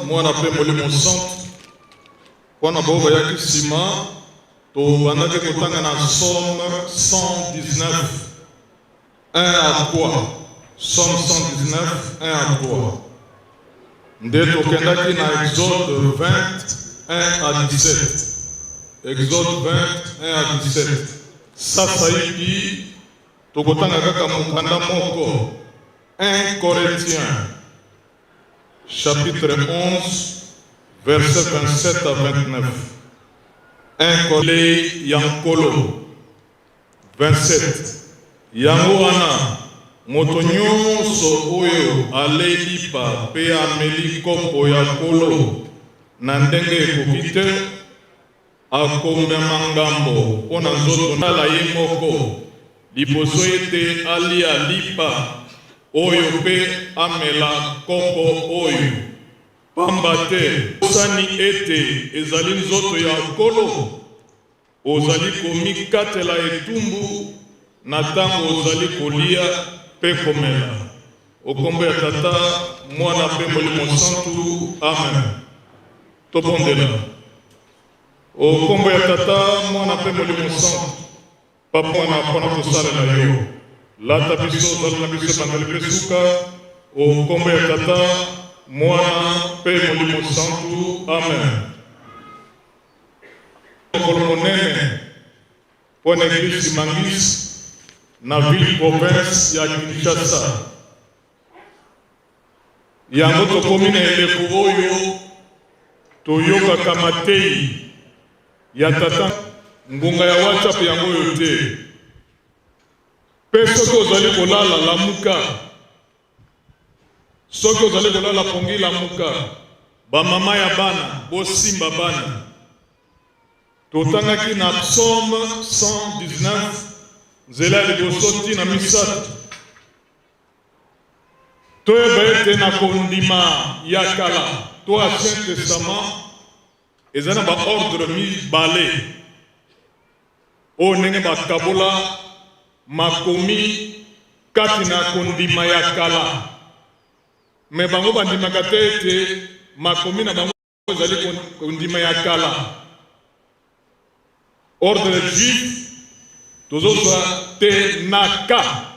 Mwana mpe Molimo Santu. Mpo na baoyo bayaki nsima, tobandaki kotanga na Psaume 119, 1 à 3. Psaume 119, 1 à 3. Nde tokendaki na Exode 20, 1 à 17. Exode 20, 1 à 17. Sasaipi, tokotanga kaka mokanda moko, 1 Corinthiens chapitre 11, verset 27 à 29. 1 Corinthiens ya Nkolo 27. Yango wana, moto nyonso oyo alei lipa mpe ameli kopo ya Nkolo na ndenge ekoki te, akomema ngambo mpo na nzoto na ye moko liboso ete alia lipa oyo mpe amela kopo oyo. Pamba te obosani ete ezali nzoto ya Nkolo? Ozali komikatela etumbu na tango ozali kolia mpe komela. O kombo ya Tata, Mwana mpe Molimo Santu. Amen. Tobondela. O kombo ya Tata, Mwana mpe Molimo Santu. Papa Mwana mpo na tosalela yo. Lata biso, zala na biso ebandeli mpe suka. O kombo ya Tata, Mwana mpe Molimo Santu. Amen. Mokolo monene mpo na Eglise Kimbanguiste na ville province ya Kinshasa. Yango tokomi na eleko oyo toyokaka mateyi ya tata ngonga ya WhatsApp yango oyo te. Mpe soki ozali kolala, lamuka. Soki ozali kolala pongi, lamuka. Bamama ya bana, bosimba bana. Totangaki na Psaume 119. Nzela ya liboso tii na misato. Toyeba ete na kondima ya kala to Ancien Testament eza na ba ordre mibale oyo ndenge bakabola makomi kati na kondima ya kala, me bango bandimaka te ete makomi na bango ezali kondima ya kala. Ordre juif tozozwa te na ka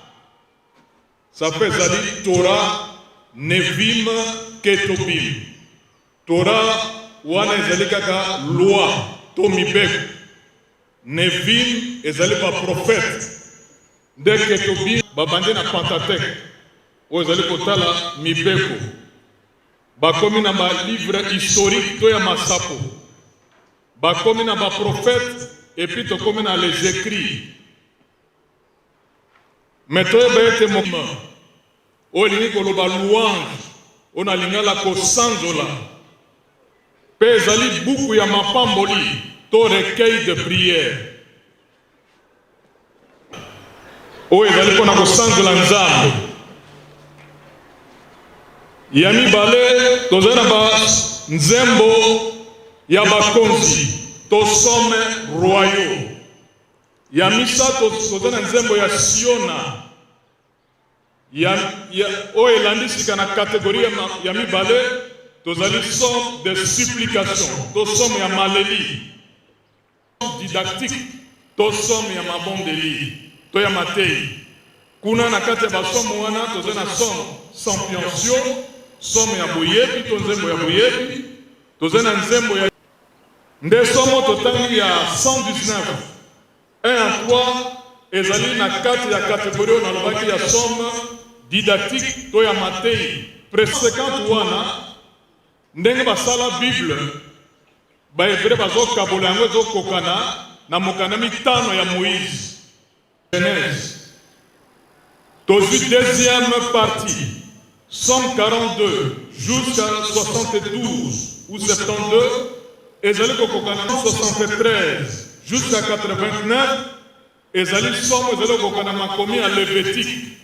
ça fait ezali Torah, Nevim, Ketobim. Torah wana ezali kaka loi to mibeko, Nevim ezali baprofete, nde Ketobim babandi na Pentateuque oyo ezali kotala mibeko. Bakomi na ba livre historique to ya masapo, bakomi na ba prophète, et puis tokomi na les écrits. Mais toyeba ete oyo elingi koloba louange, oyo na lingala kosanzola, mpe ezali buku ya mapamboli to recueil de prière oyo ezali mpona kosanzola Nzambe. Ya mibale, tozali na banzembo ya bakonzi to psaumes royaux. Ya misato, toza na nzembo ya Siona ya oyo elandi sika na catégorie ya mibale, tozali psaume de supplication to psaume ya maleli didactique to psaume ya mabondeli to ya matei. Kuna na kati ya bapsaume wana toza na psaume sapientiaux, psaume ya boyebi to nzembo ya boyebi, toza na nzembo ya nde somo totangi ya 119 1 à 3 ezali na kati ya catégorie oyo nalobaki ya psaume didactique to ya matei. Préséquente wana ndenge basala Bible, Bahébreu bazokabola yango, ezokokana na mokanda mitano ya Moïse. Genèse tozwi deuxième partie, psaume 42 jusqu'à 72 ou 72, ezali kokokana na 73 jusqu'à 89, ezali psaume ezali kokokana makomi ya Lévitique.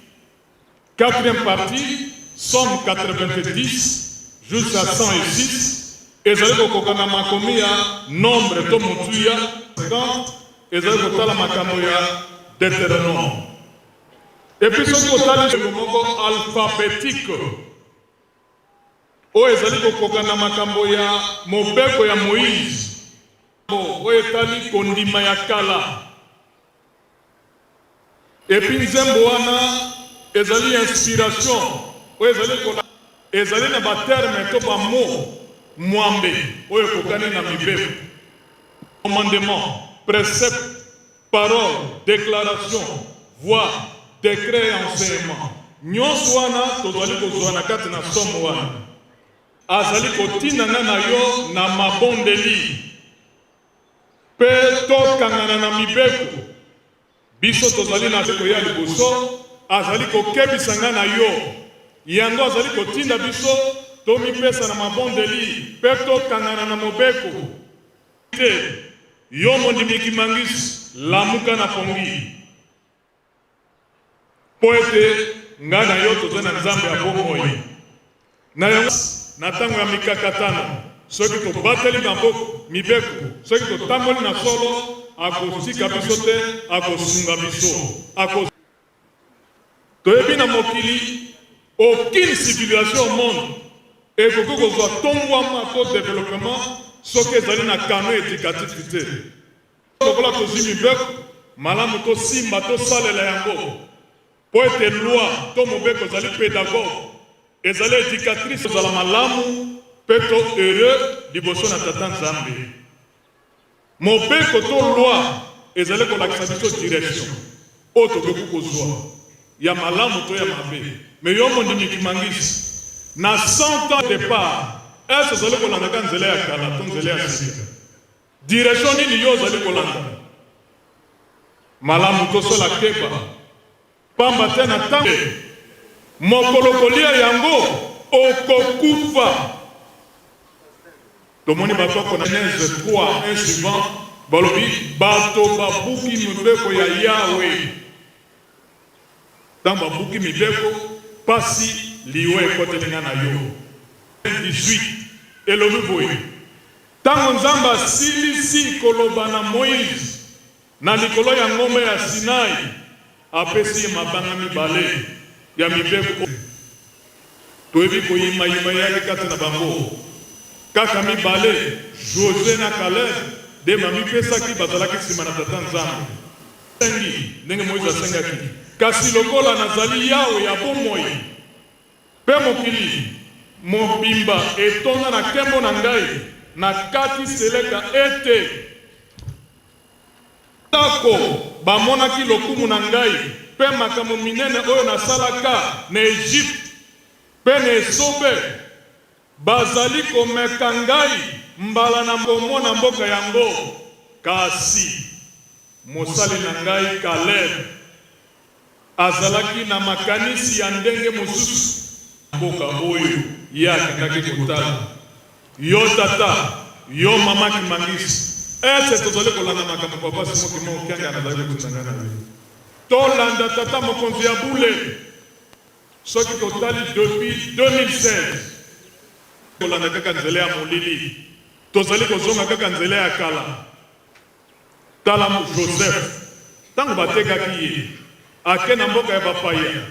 Quatrième partie, psaume 90 jusqu'à 106, ezali kokokana makomi ya Nombre to motuya 50, ezali kotala makambo ya Deutéronome. Et puis soki otali moko alphabétique oyo ezali kokokana makambo ya mobeko ya Moïse oyo etali kondima ya kala. Et puis nzembo wana ezali inspiration oyo ezali na baterme to bamo mwambe oyo ekokani na mibeko: commandement, précepte, parole, déclaration, voix, décret et enseignement. Nyonso wana tozali kozwa na kati na psaume wana. Azali kotinda nga na yo na mabondeli mpe tokangana na mibeko. Biso tozali na koya liboso, azali kokebisa nga na yo yango, azali kotinda biso tomipesa na mabondeli mpe tokangana na mobeko te. Yo mondimi kimbanguiste, lamuka na pongi, mpo ete ngai na yo toza na Nzambe ya bomoi. Na yango, na ntango ya mikakatano, soki tobateli maboko mibeko, soki totamboli na solo, akotika biso te, akosunga biso ako. Toyebi na mokili, aucune civilisation au monde ekoki kozwa tongwama to développement soki ezali na canon éducatif te. Lokola tozwi mibeko malamu, tosimba, tosalela yango, mpo ete loi to mobeko ezali pédagogue, ezali éducatrice. Ozala malamu mpe to heureux liboso na Tata Nzambe. Mobeko to loi ezali kolakisa biso direction oyo tokoki kozwa ya malamu to ya mabe. Me yo mondimi kimbanguiste, na 100 ans départ, est ozali kolandaka nzela ya kala to nzela ya sika? Direction nini yo ozali kolanda? Malamu tosala keba, pamba te na ntango mokolo kolia yango okokufa. Tomoni bato ako na Genèse 3 1 suivant, balobi bato babuki mibeko ya Yawe. Ntango babuki mibeko, pasi, liwa ekoteli nga na yo. 18 elobi boye, Ntango Nzambe asilisi koloba na Moize na likolo ya ngomba ya Sinai, apesi ye mabanga mibale ya mibeko. Toyebi koyimayima eyaki kati na bango. Kaka mibale, Josue na Caleb, nde bamipesaki, bazalaki nsima na Tata Nzambe. Asengi, ndenge Moize asengaki, Kasi lokola nazali Yawe ya bomoi, mpe mokili mobimba etonda na nkembo na ngai, nakati seleka ete atako bamonaki lokumu na ngai mpe makambo minene oyo nasalaka na Egypte mpe na esobe, bazali komeka ngai mbala na komona mboka yango, kasi mosali na ngai Caleb azalaki na makanisi ya ndenge mosusu. Mboka oyo ye akendaki kotala. Yo tata, yo mama Kimangisi, est-ce tozali kolanda makambo papa Simon Kimbangu Kiangani azali kotinda ngai na yo? Tolanda tata mokonzi ya bule. Soki totali depuis 2016, kolanda kaka nzela ya molili, tozali kozonga kaka nzela ya kala. Tala Joseph, tango batekaki ye, ake na mboka ya bapaya,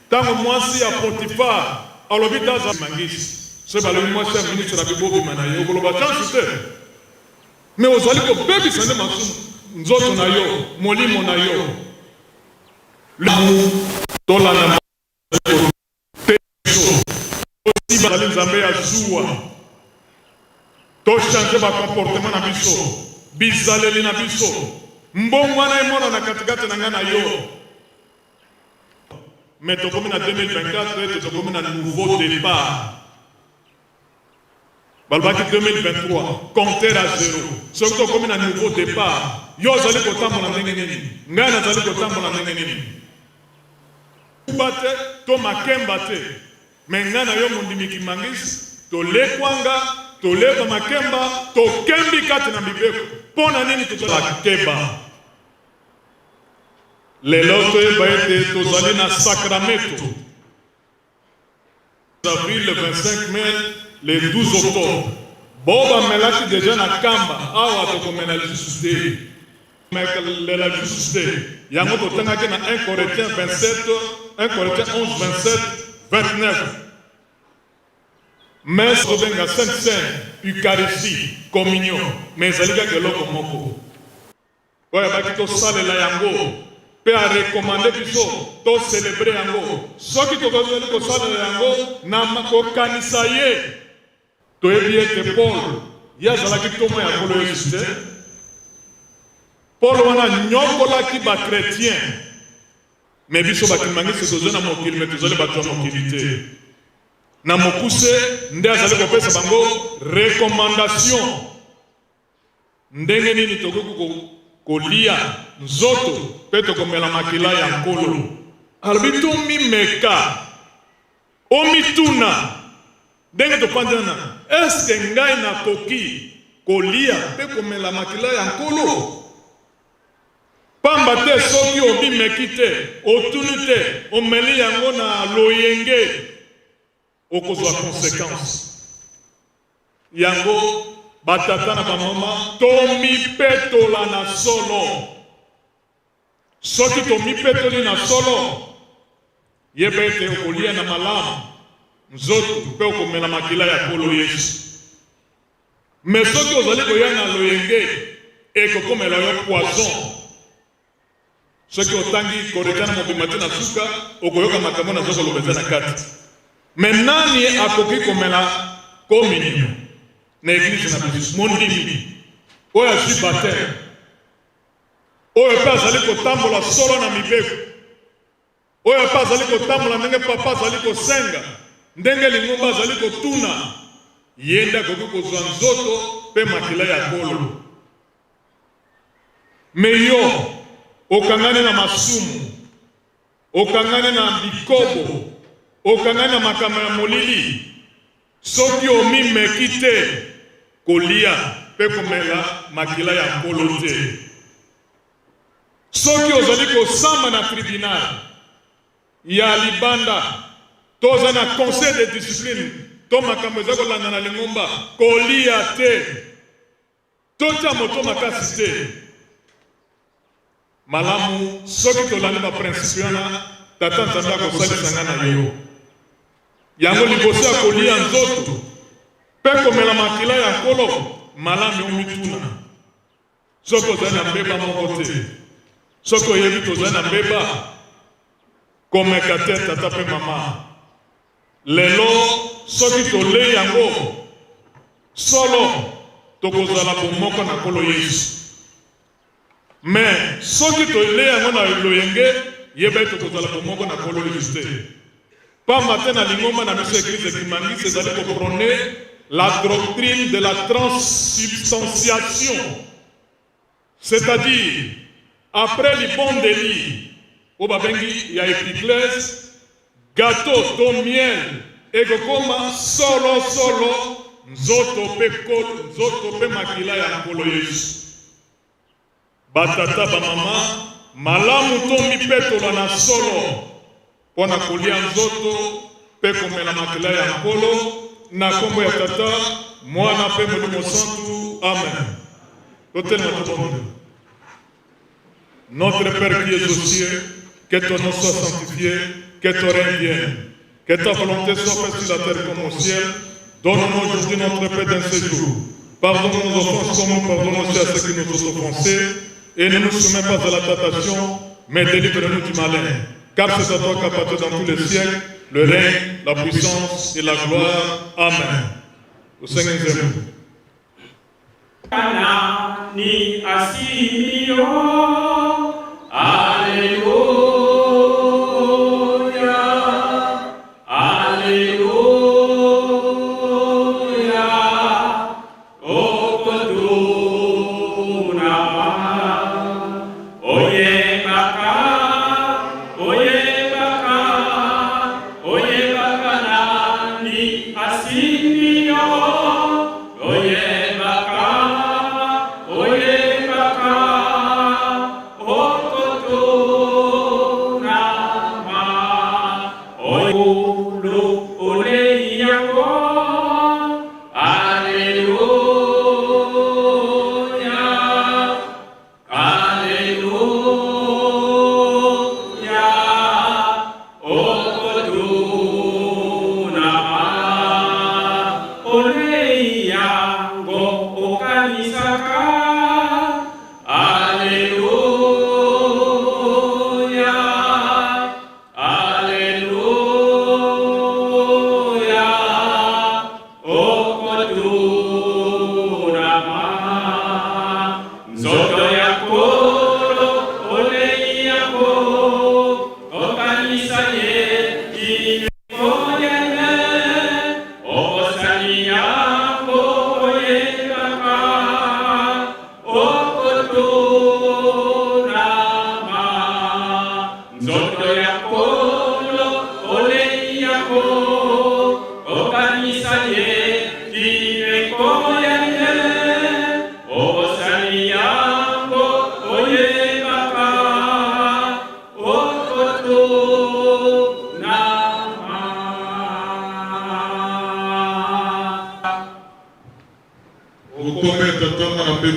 tango mwasi ya Potiphar alobi te aza mangisi, soki balobi mwasi ya ministre na bibo obima na ye, okoloba chance te, mais ozali kobebisa nde masumu, nzoto na yo, molimo na yo. Tolanda te biso tosi bazali Nzambe ya zuwa, to changer ba comportement na biso, bizaleli na biso, mbongwana emonana katikati na ngai na yo. Mais tokomi na 2024 ete tokomi na nouveau départ. Balobaki 2023 compteur à zero. Soki tokomi na nouveau départ, yo ozali kotambola ndenge nini? Ngai nazali kotambola ndenge nini? Kuba te to makemba te, mais ngai na yo mondimi kimangisi tolekwanga, toleba makemba, tokembi kati na mibeko. Mpo na nini tozala keba? Lelo toyeba ete tozali na sacramento. Avril le 25 mai le 12 octobre bo bamelaki deja na kamba awa tokomela lisusu te melela lisusu te yango totangaki na 1 Corinthiens 27 1 Corinthiens 11 27 29 mais tobenga sainte cène, eucharistie, communion, mais ezali kaka eloko moko. Oyo abaki tosalela yango mpe a recommander biso to celebrer yango. Soki tokozali kosalela yango na kokanisa ye, toyebi ete Paul ye azalaki ntoma ya Nkolo Yesu te. Paul wana anyokolaki ba chretiens, mais biso ba kimbanguiste tozali na mokili, mais tozali bato ya mokili te. Na mokuse nde azali kopesa bango recommandation. Ndenge nini tokoki kolia nzoto mpe tokomela makila ya Nkolo? Alobi tomimeka, omituna ndenge tofandi wana, eske ngai nakoki kolia mpe komela makila ya Nkolo? Pamba te soki omimeki te, otuni te, omeli yango na loyenge, okozwa consequence. Yango ba tata na ba mama tomipetola na solo. Soki tomipetoli na solo, yeba ete okolia na malamu nzoto mpe okomela makila ya Nkolo Yesu. Mais soki ozali koya na loyenge, ekokomela yo poison. Soki otangi Corinthiens mobimba ti na suka, okoyoka makambo nazo koloba eza na kati. Mais nani akoki komela communion na eglise na biso? Mondimi oyo azwi baptême, oyo mpe azali kotambola solo na mibeko, oyo mpe azali kotambola ndenge papa azali kosenga, ndenge lingomba azali kotuna, ye nde akoki kozwa nzoto mpe makila ya Nkolo. Mais yo okangani na masumu, okangani na bikobo, okangani na makambo ya molili, soki omimeki te kolia mpe komela makila ya Nkolo te. Soki ozali kosamba na tribunal. ya libanda toza na conseil de discipline to makambo eza kolanda na lingomba kolia te totya moto makasi te. Malamu soki tolandi ba principe wana, Tata Nzambe akosalisa nga na yo. Yango liboso ya kolia nzoto mpe komela makila ya Nkolo, malamu omituna soki ozali na mbeba moko te. Soki oyebi tozali na mbeba, komeka te tata mpe mama. Lelo soki tolei yango solo, tokozala bomoko na Nkolo Yesu. Mais soki tolei yango na loyenge, yeba ete tokozala bomoko na Nkolo Yesu te. Pamba te na lingomba na biso Eglise Kimbanguiste ezali ko prôner la doctrine de la transsubstantiation. C'est-à-dire, après libondeli oyo babengi ya epiclèse, gateau to miel ekokoma solo solo nzoto pe nzoto pe makila ya Nkolo Yesu. Ba tata, ba mama, malamu tomipetola na solo mpo na kolia nzoto mpe komela makila ya Nkolo, na nkombo ya Tata, Mwana mpe Molimo Santu. Amen. Totelema tobondela. Notre Père qui es aux cieux, que ton nom soit sanctifié, que ton règne vienne, que ta volonté soit faite sur la terre comme au ciel. Donne-nous aujourd'hui notre pain d'un séjour. Pardonne nos offenses comme nous pardonnons aussi à ceux qui nous ont offensés. Et ne nous soumets pas à la tentation, mais délivre-nous du malin. Car c'est à toi qu'appartient dans tous les siècles le règne, la puissance et la gloire. Amen. Au Seigneur. Nani asimbi yo? Alleluia, Alleluia, okotuna oyebaka, oyebaka, oyebaka nani asimbi yo? Oyebaka, oyebaka, okotunama. Oyulu olei yango. Alleluia, Alleluia, okotunama. Olei yango okanisaka. Alleluia, Alleluia, okotunama. Nzoto ya Nkolo olei yango, okanisa ye koyene, obosani yango oyebaka, okotunama. Nzoto ya Nkolo olei yango, okanisa ye koyene, obosani yango oyebaka, okotunama. Okombe Tata, Mwana mpe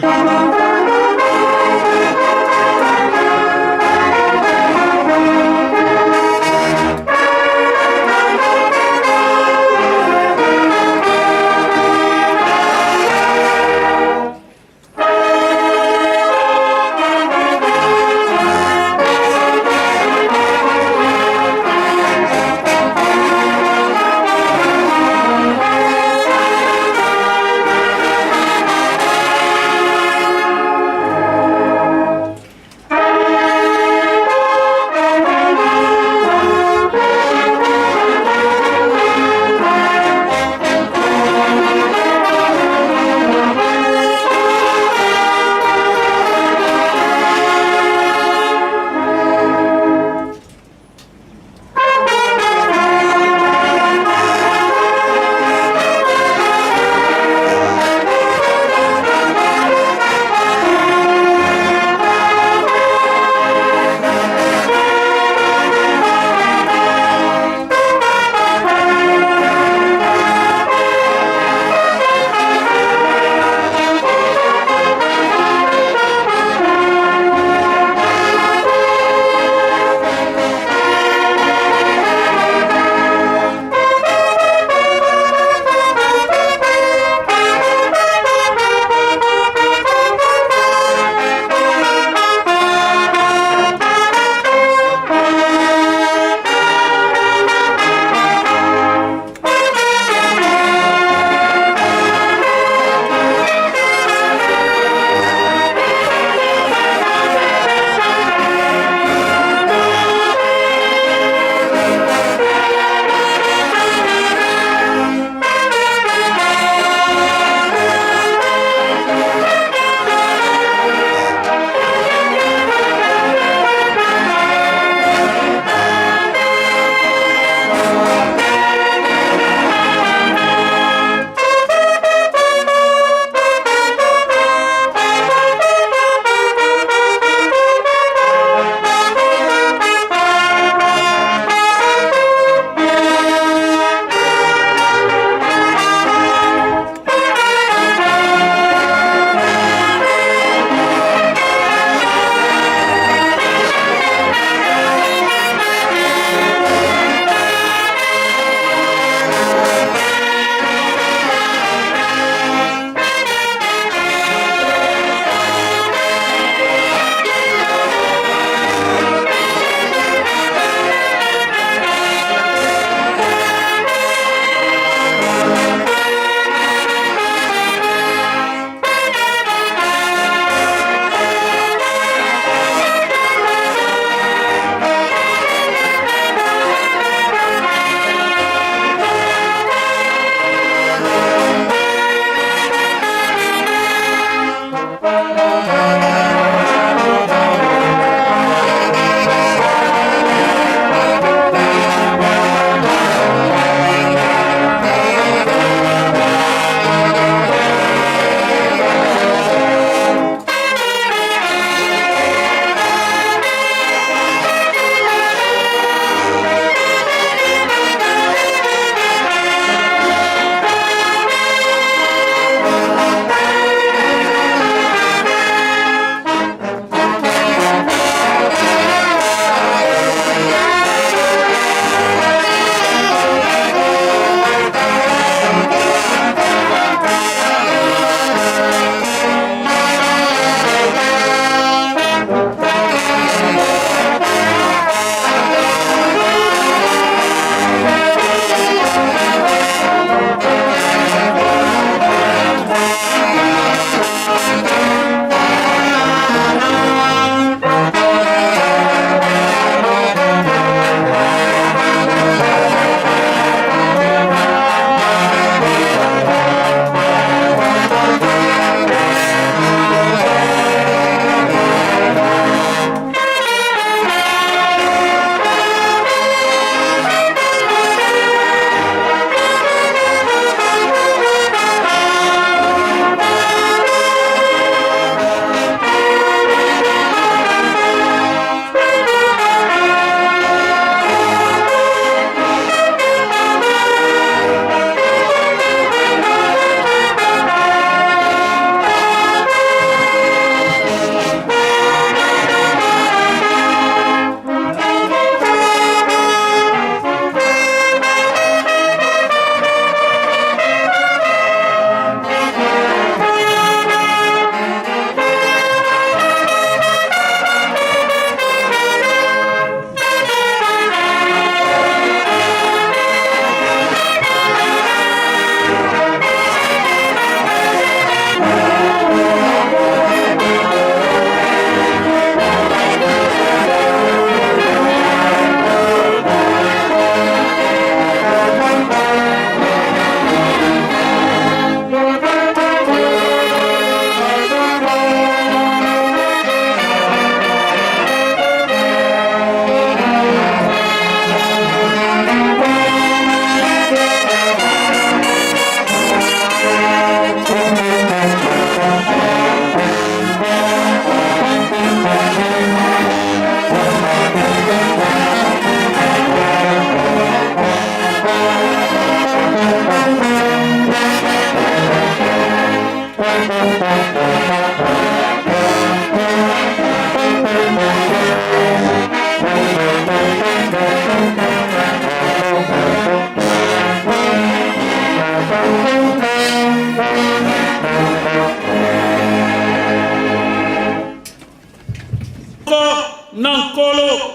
Na Nkolo,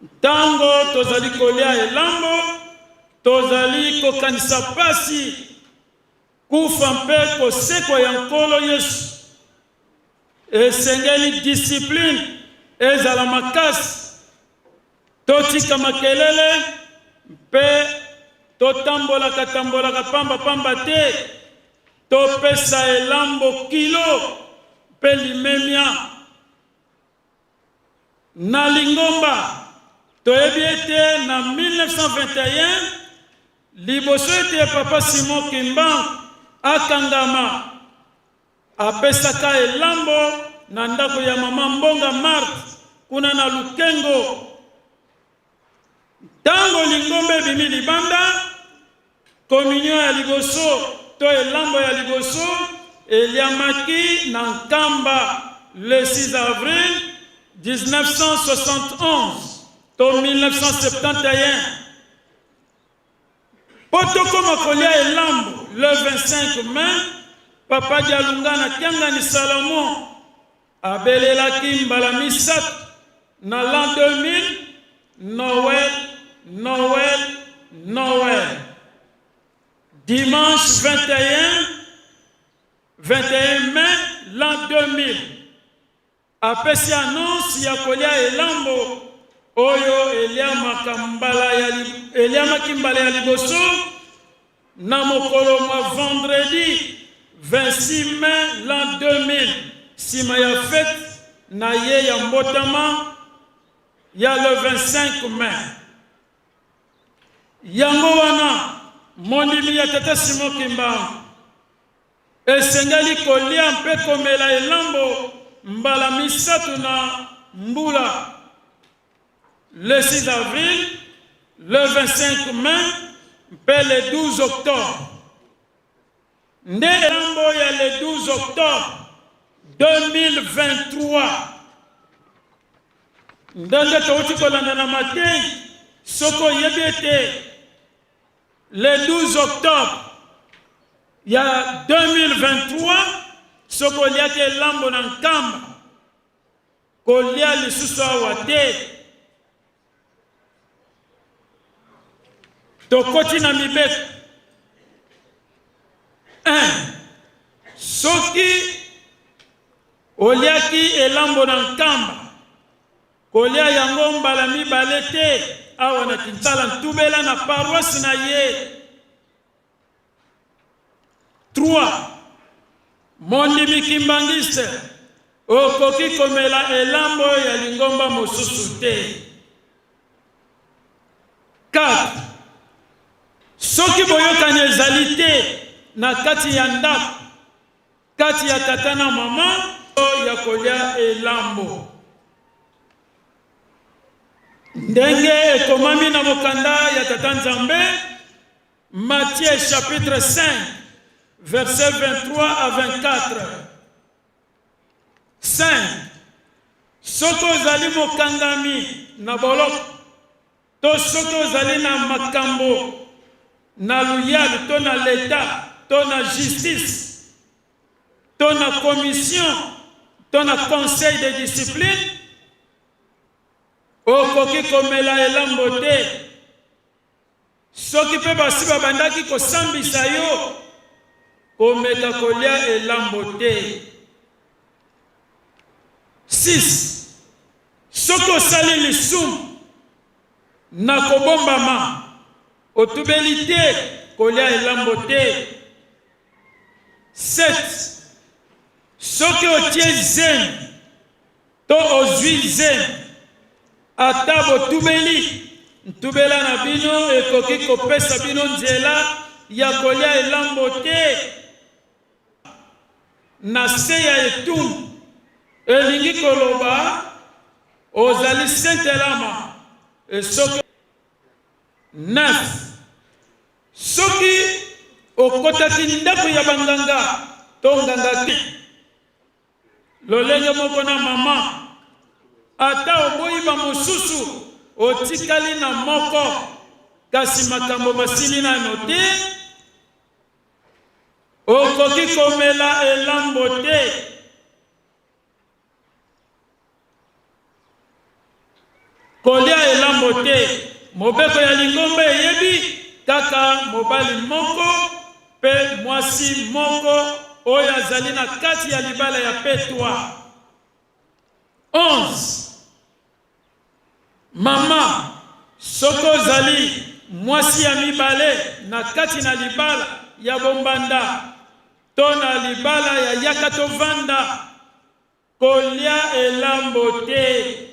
ntango tozali kolia elambo, tozali kokanisa pasi, kufa mpe kosekwa ya Nkolo Yesu. Esengeli discipline ezala makasi, totika makelele mpe totambolaka tambolaka pamba pamba te, topesa elambo kilo mpe limemia. Na lingomba, toyebi ete na 1921, liboso ete Papa Simon Kimbangu akangama, apesaka elambo na ndako ya mama Mbonga Marthe kuna na Lukengo. Ntango lingomba ebimi libanda, komunio ya liboso to elambo ya liboso eliamaki na Nkamba le 6 avril 1971 to 1971. Mpo tokoma kolia elambo le 25 mai, Papa Dialungana Kiangani Salomon abelelaki mbala misato na l'an 2000, Noël, Noël, Noël. Dimanche 21, 21 mai l'an 2000, apesi annonce ya kolia elambo oyo eliamaka mbala ya eliamaki mbala ya liboso na mokolo mwa vendredi 26 mai l'an 2000, nsima ya fete na ye ya mbotama ya le 25 mai. Yango wana, mondimi ya Tata Simon Kimbangu esengeli kolia mpe komela elambo mbala misato na mbula, le 6 avril, le 25 mai mpe le 12 octobre. Nde elambo ya le 12 octobre 2023, ndenge touti kolanda na matei, soki oyebi ete le 12 octobre ya 2023 soki oliaki elambo na Nkamba, kolia lisusu awa te. Tokoti na mibeko 1: soki oliaki elambo na Nkamba, kolia yango mbala mibale te awa na Kinsala. Ntubela na paroisse na ye. 3: mondimi kimbangiste okoki komela elambo ya lingomba mosusu te. 4: soki boyokani ezali te na kati ya ndako, kati ya tata na mama, ya kolia elambo, ndenge ekomami na mokanda ya Tata Nzambe, Matthieu chapitre 5, verset 23 à 24. 5: soki ozali mokangami na boloko to soki ozali na makambo na luyalu to na leta to na justice to na commission to na conseil de discipline, okoki komela elambo te. Soki mpe basi babandaki kosambisa yo, komeka kolia elambo te. 6: soki osali lisumu na kobombama, otubeli te, kolia elambo te. 7: soki otie zemi to ozwi zemi, ata botubeli, ntubela na bino ekoki kopesa bino nzela ya kolia elambo te. Na se ya etumbu, elingi koloba ozali sentelama. Soki 9: soki okotaki ndako ya banganga to nganga te, lolenge moko na mama, ata oboyi bamosusu, otikali na moko, kasi makambo masili nano te. Okoki komela elambo te. Kolia elambo te. Mobeko ya lingomba eyebi kaka mobali moko mpe mwasi moko oyo azali na kati ya libala ya petwa. 11. Mama, soki ozali mwasi ya mibale na kati na libala ya bombanda to na libala ya yaka tovanda, Kolia elambo te.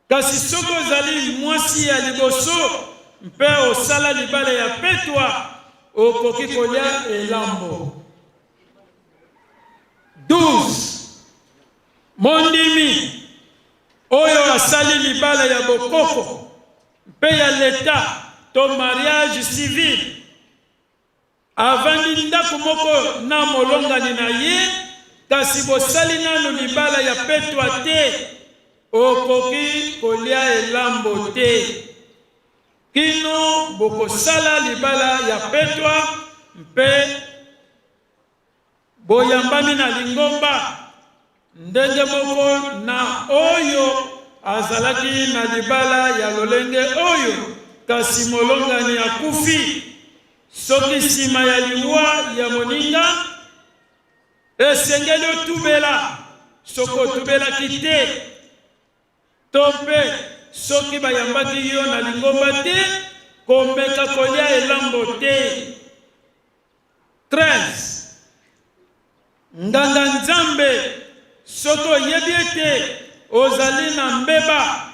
Kasi soki ozali mwasi ya liboso mpe osala libala ya petwa, okoki kolia elambo. 12 Mondimi oyo asali libala ya bokoko mpe ya leta to mariage civil Avandi ndako moko na molongani na ye, kasi bosali nanu libala ya petwa te, okoki kolia elambo te kino bokosala libala ya petwa mpe Boyambami na lingomba ndenge moko na oyo azalaki na libala ya lolenge oyo kasi molongani akufi. Soki nsima ya liwa ya moninga esengeli otubela, soki otubelaki te to mpe soki bayambaki yo na lingomba te, komeka kolia elambo te. 13 Nganga-Nzambe, soki oyebi ete ozali na mbeba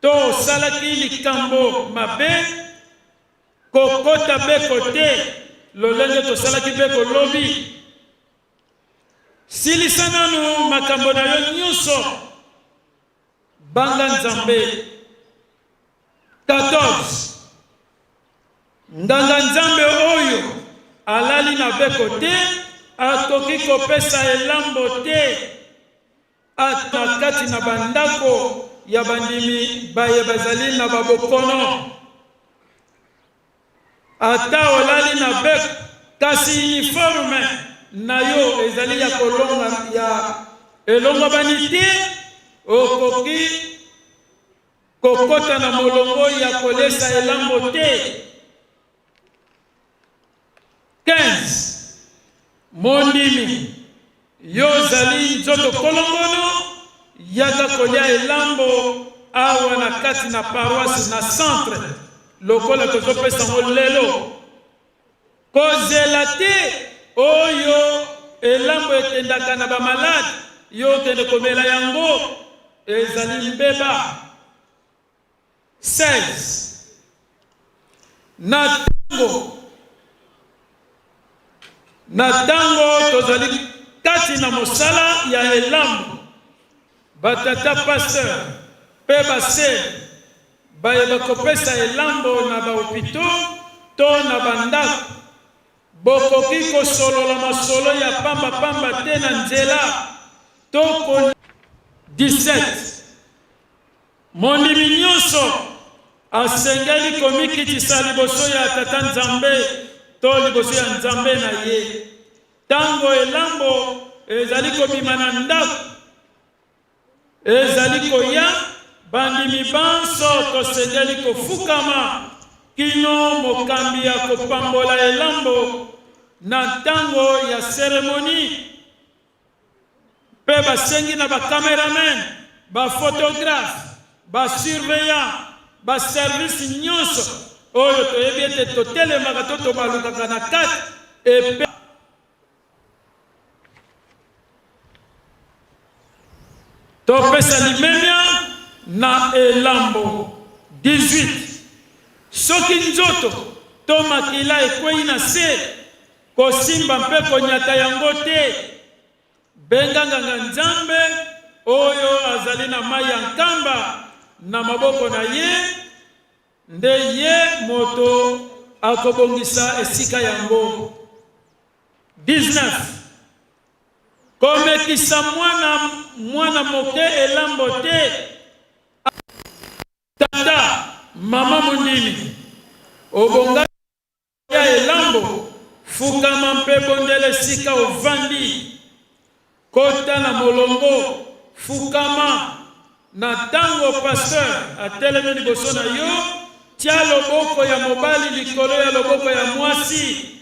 to osalaki likambo mabe, kokota beko te lolenge tosalaki beko lobi. Silisa nanu makambo na yo nyonso. Banga Nzambe. 14 Nganga-nzambe oyo alali na beko te akoki kopesa elambo te ata kati na bandako ya bandimi baye bazali na babokono. Ata olali na beko, kasi uniforme na yo ezali ya kolonga ya elongobani te, okoki Kokota na molongo ya kolesa elambo te. 15 Mondimi, yo ozali nzoto kolongono, yaka kolia elambo awa na kati na paroisse na centre lokola tozopesa yango lelo. Kozela te oyo elambo ekendaka na ba malade yo okende komela yango ezali mbeba. 16 na tango na tango tozali kati na mosala ya elambo, ba tata pasteur pe ba sœur Baye bakopesa elambo na ba hopitaux to na ba ndako, bokoki kosolola masolo ya pamba pamba te na nzela to ko. 17 Mondimi nyonso asengeli komikitisa liboso ya Tata Nzambe to liboso ya Nzambe na ye tango elambo ezali kobima na ndako. Ezali koya, bandimi banso tosengeli kofukama kino mokambi akopambola elambo na ntango ya seremoni, mpe basengi na ba cameramen, ba photographes, ba surveillants, ba services nyonso oyo toyebi ete totelemaka to tobalukaka na kati epe Topesa limemya na elambo. 18 soki nzoto to makila ekwei na se, kosimba mpe konyata yango te. Benga nganga-nzambe oyo azali na mai ya nkamba na maboko na ye, nde ye moto akobongisa esika yango. 19 Komekisa mwana mwana moke elambo te. Tata, mama mondimi, obongaki kolia elambo? Fukama mpe bondela esika ovandi. Kota na molongo, fukama. Na ntango pasteur atelemi liboso na yo, tia loboko ya mobali likolo ya loboko ya mwasi.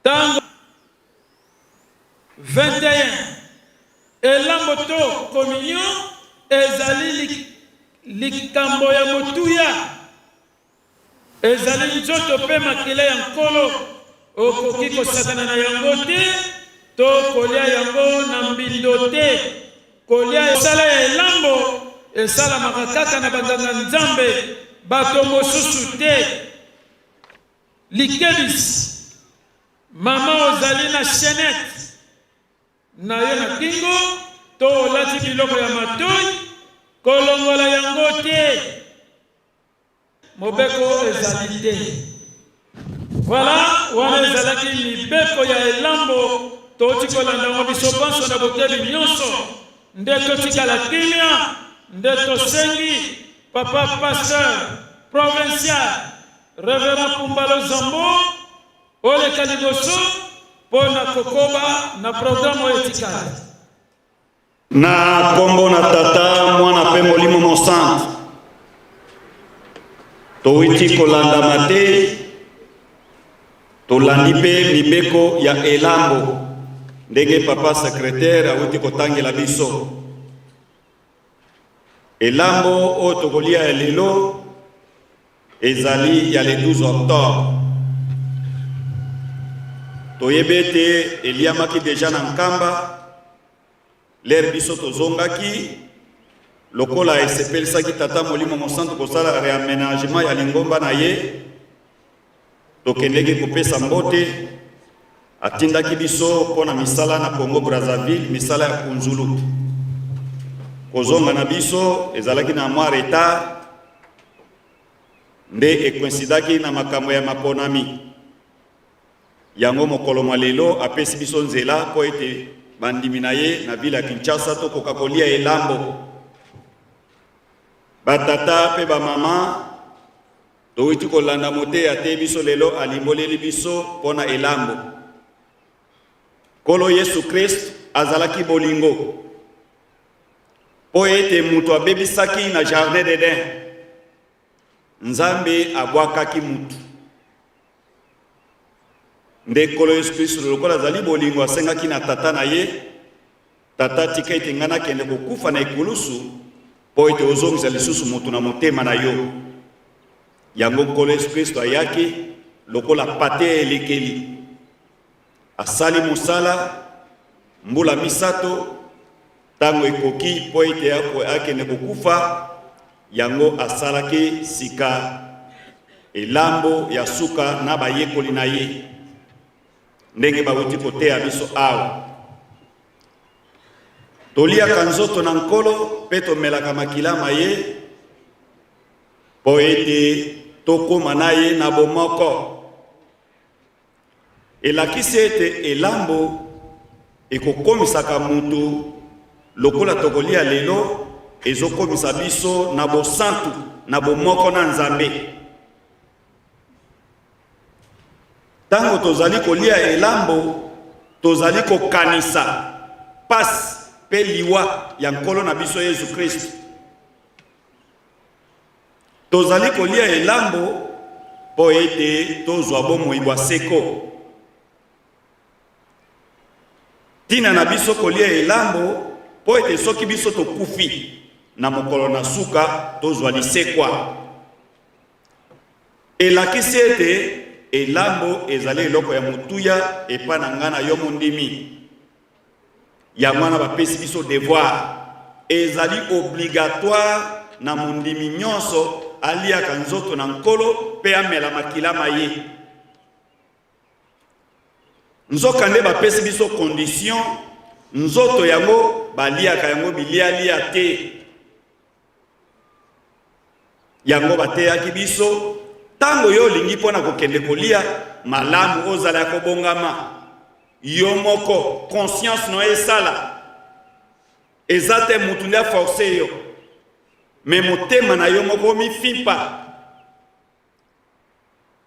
Tango 21 Elambo to kominio ezali likambo ya motuya. Ezali nzoto mpe makila ya Nkolo. Okoki kosakana na yango te to kolia yango na mbindo te. Kolia mosala ya elambo esalamaka kaka na banganga-nzambe, bato mosusu te. Likebisi, Mama ozali na chainette na yo na kingo to olati biloko ya matoyi, kolongola yango te. Mobeko ezali te. Voilà, wana ezalaki mibeko ya elambo touti kolanda yango biso banso na bokebi nyonso. Nde totikala kimia, nde tosengi papa pasteur provincial Reverend Pumbalo Zambo oleka liboso mpo na kokoba na programme oyo etikali. Na kombo na Tata, Mwana mpe Molimo Mosantu, towiti kolanda mateyi, tolandi mpe mibeko ya elambo ndenge papa secretaire awuti kotangela biso. Elambo oyo tokolia ya lelo ezali ya le 12 octobre. Toyebi ete eliamaki deja na Nkamba lere biso tozongaki, lokola esepelisaki Tata Molimo Mosantu kosala reamenagement ya lingomba na ye, tokendeki kopesa mbote. Atindaki biso mpo na misala na Congo Brazzaville, misala ya kunzulu. Kozonga na biso ezalaki na mwa retard, nde ekoinsidaki na makambo ya maponami. Yango mokolo mwa lelo apesi biso nzela mpo ete bandimi na ye na ville ya Kinshasa tokoka kolia elambo. Batata mpe bamama, towuti kolanda moteya te biso lelo alimboleli biso mpo na elambo. Nkolo Yesu Kristo azalaki bolingo mpo ete moto abebisaki na jardin d'Eden. Nzambe abwakaki moto. Nde Nkolo Yesu Kristo lokola azali bolingo asengaki na Tata na ye, Tata, tika ete ngai nakende kokufa na ekulusu mpo ete ozongisa lisusu moto na motema na yo. Yango Nkolo Yesu Kristo ayaki lokola pate ya elekeli, asali mosala mbula misato, ntango ekoki mpo ete akende kokufa. Yango asalaki sika elambo ya suka na bayekoli na ye, ndenge bawuti koteya biso awa. Toliaka nzoto na Nkolo mpe tomelaka makila ma ye mpo ete tokóma na ye na bomoko. Elakisi ete elambo ekokomisaka mutu lokola tokolia lelo, ezokomisa biso na bosantu, na bomoko na Nzambe. Tango tozali kolia elambo, tozali kokanisa pasi pe liwa ya Nkolo na biso Yesu Kristo. Tozali kolia elambo mpo ete tozwa bomoi bwa seko. Ntina na biso kolia elambo mpo ete soki biso tokufi na mokolo na suka tozwa lisekwa. Elakisi ete elambo ezali eloko ya motuya epai na ngai na yo mondimi. Yango wana bapesi biso devoir, ezali obligatoire na mondimi nyonso aliaka nzoto na Nkolo mpe amela makila ma ye. Nzoka nde bapesi biso condition, nzoto yango baliaka yango bilialia te. Yango bateyaki biso, ntango yo olingi mpo na kokende kolia, malamu ozala ya kobongama yo moko, conscience na yo esala. Eza te mutu nde aforce yo, me motema na yo moko omifimpa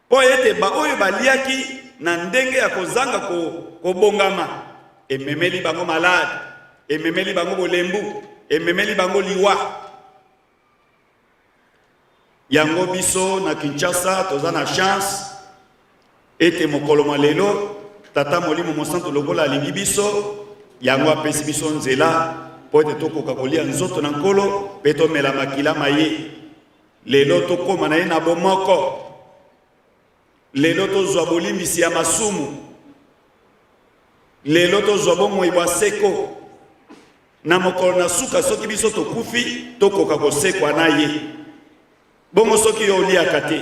mpo ete baoyo baliaki na ndenge ya kozanga kobongama, ememeli bango malade, ememeli bango bolembu, ememeli bango liwa. Yango biso na Kinshasa toza na chance ete mokolo mwa lelo Tata Molimo Mosantu lokola alingi biso, yango apesi biso nzela mpo ete tokoka kolia nzoto na Nkolo mpe tomela makila ma ye. Lelo tokóma na ye na bomoko. Lelo tozwa bolimbisi ya masumu. Lelo tozwa bomoi bwa seko. Na mokolo na suka soki biso tokufi, tokoka kosekwa na ye. Bongo soki yo oliaka te,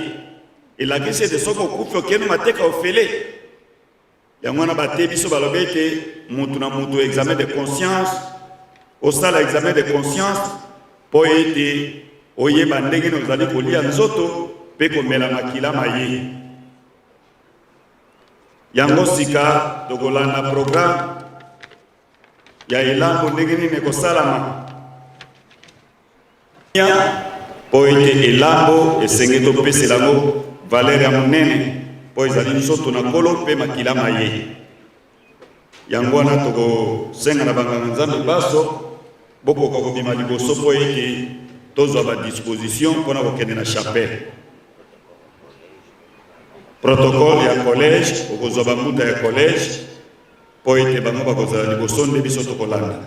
elakisi ete soki okufi okende mateka ofele. Yango wana bate biso balobi ete mutu na mutu examen de conscience, osala examen de conscience mpo ete oyeba ndenge nini ozali kolia nzoto mpe komela makila ma ye. Yango sika tokolanda programme ya elambo ndenge nini ekosalama, mpo ete elambo esengeli topesela yango valeur ya monene, mpo ezali nzoto na Nkolo mpe makila ma ye. Yango wana tokosenga na banganga Nzambe baso bokoka kobima liboso mpo ete tozwa ba disposition mpona kokende na chapelle. Protocole ya collège, okozwa bambuta ya collège mpo ete bango bakozala liboso nde biso tokolanda.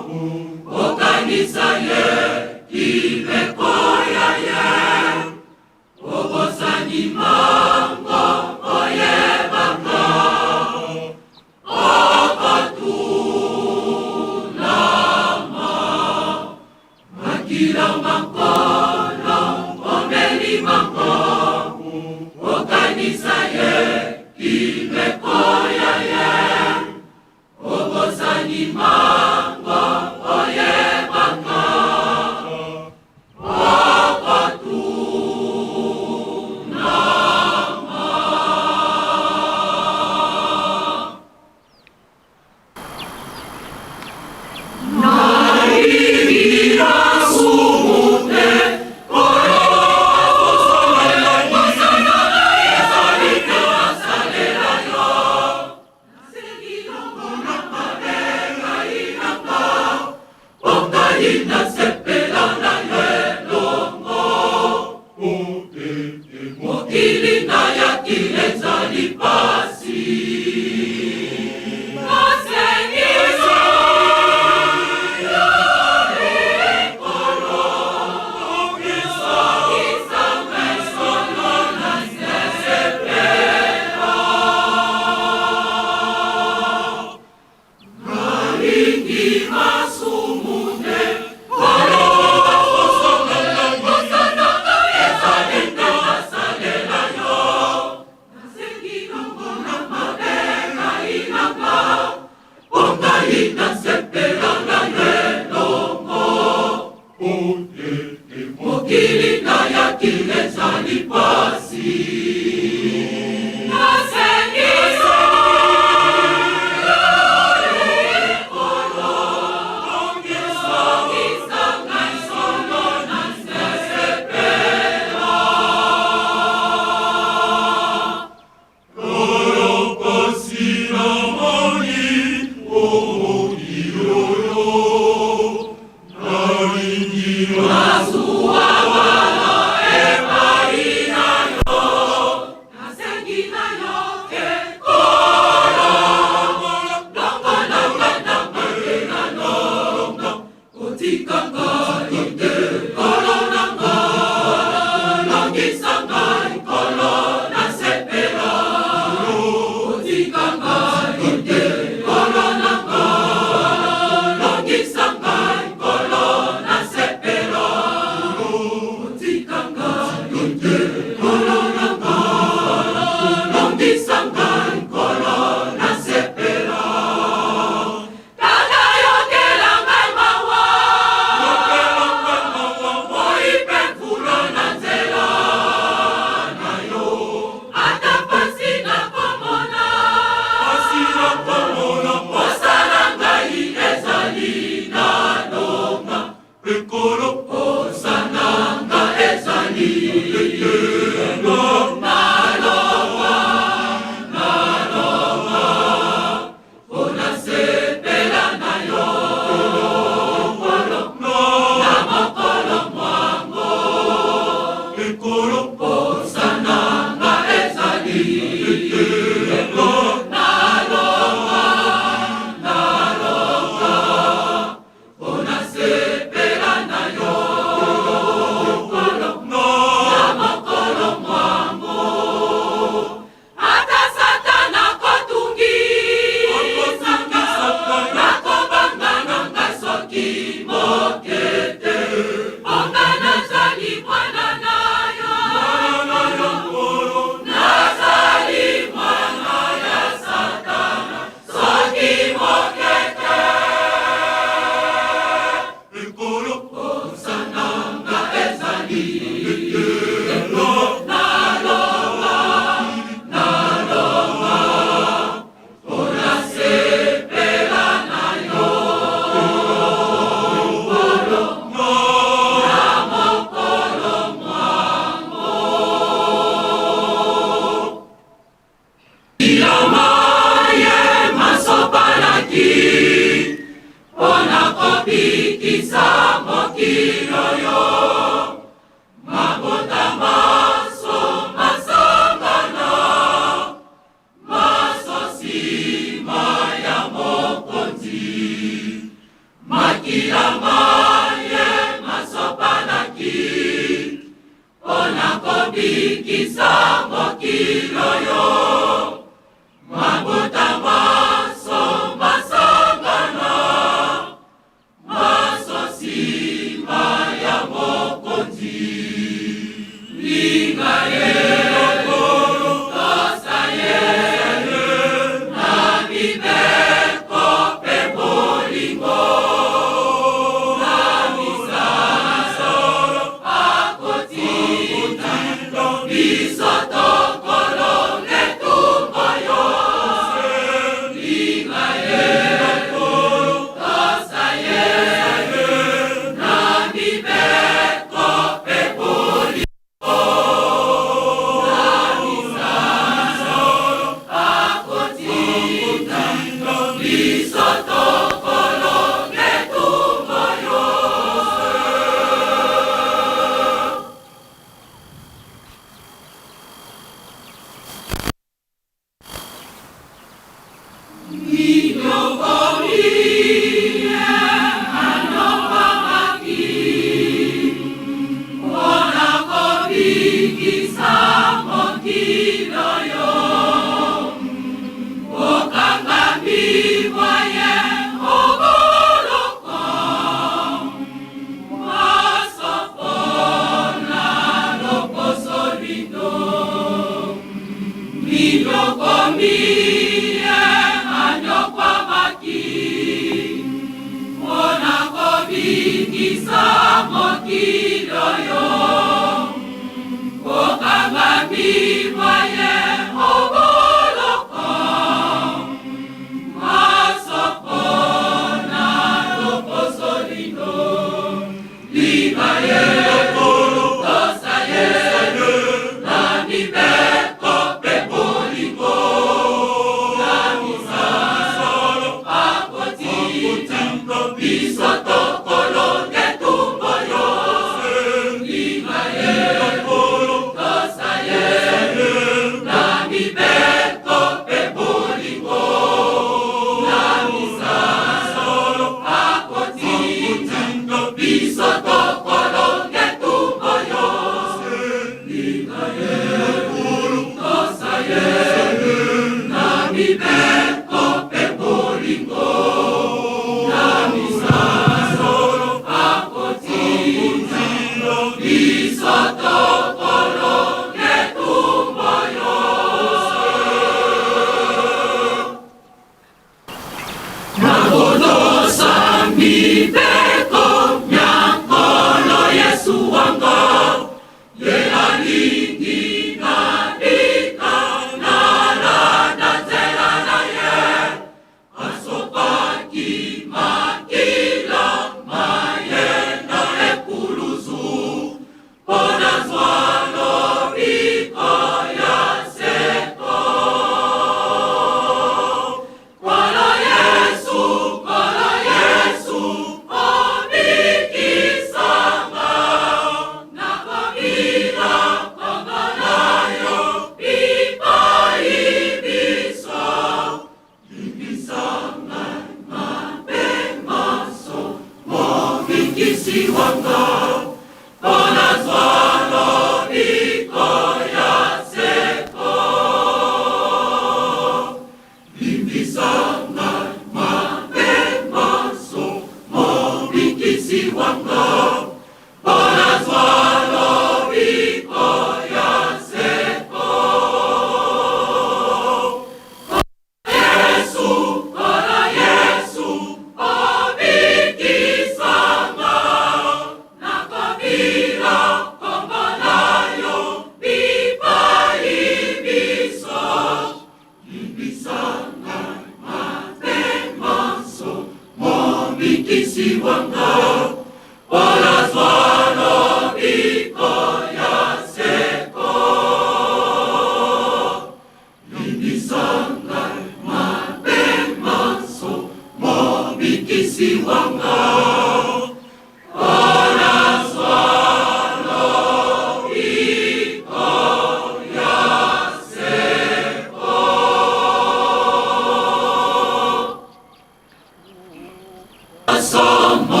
Somo.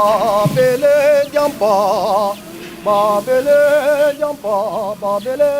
Babele diampa, babele diampa, babele.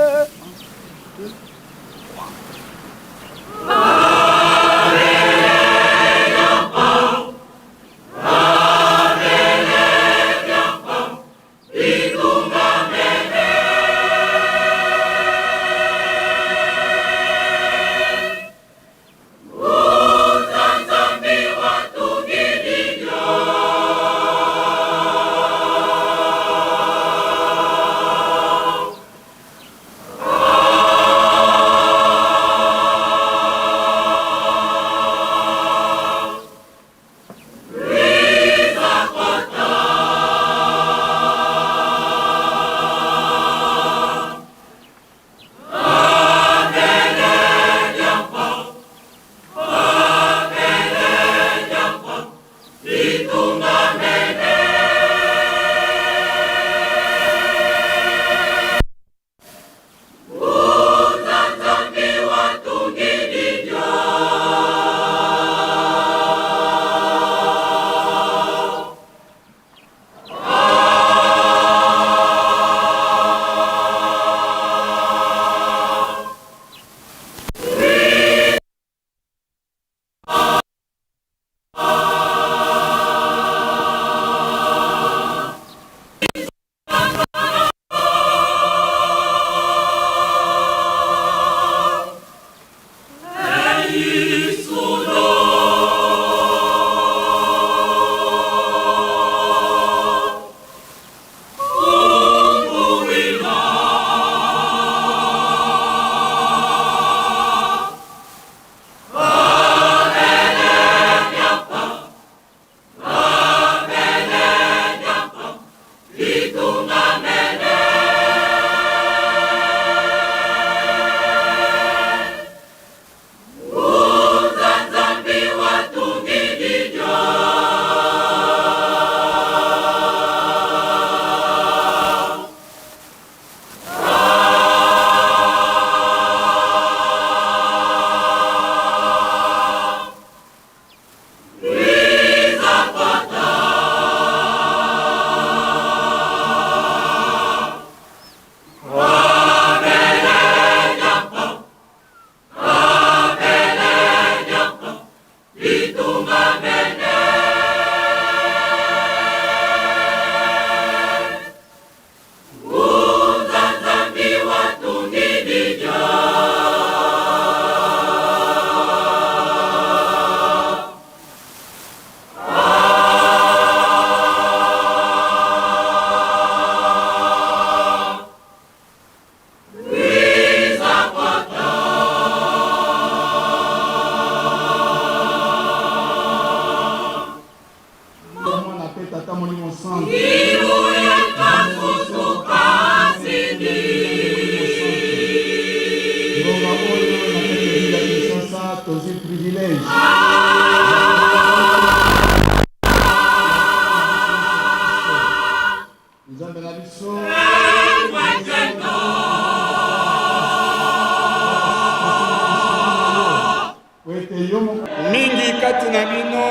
Mingi kati na bino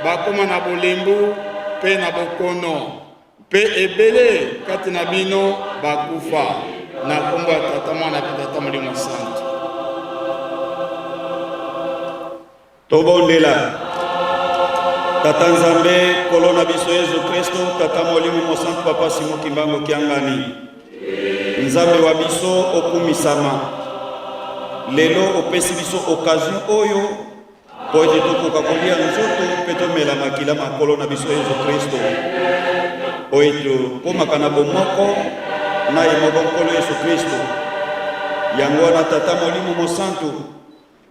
bakoma na bolembu mpe na bokono, mpe ebele kati na bino bakufa. Na nkombo ya Tata, Mwana mpe Tata Molimo Santu. Tobondela. Tata Nzambe, Nkolo na biso Yesu Kristo, Tata Molimo Mosantu, Papa Simon Kimbangu Kiangani, Nzambe wa biso okumisama. Lelo opesi biso occasion oyo mpo ete tokoka kolia nzoto mpe tomela makila ma Nkolo na biso Yesu Kristo, oyo tokomaka na bomoko na ye moko Nkolo Yesu Kristo. Yango wana Tata Molimo Mosantu,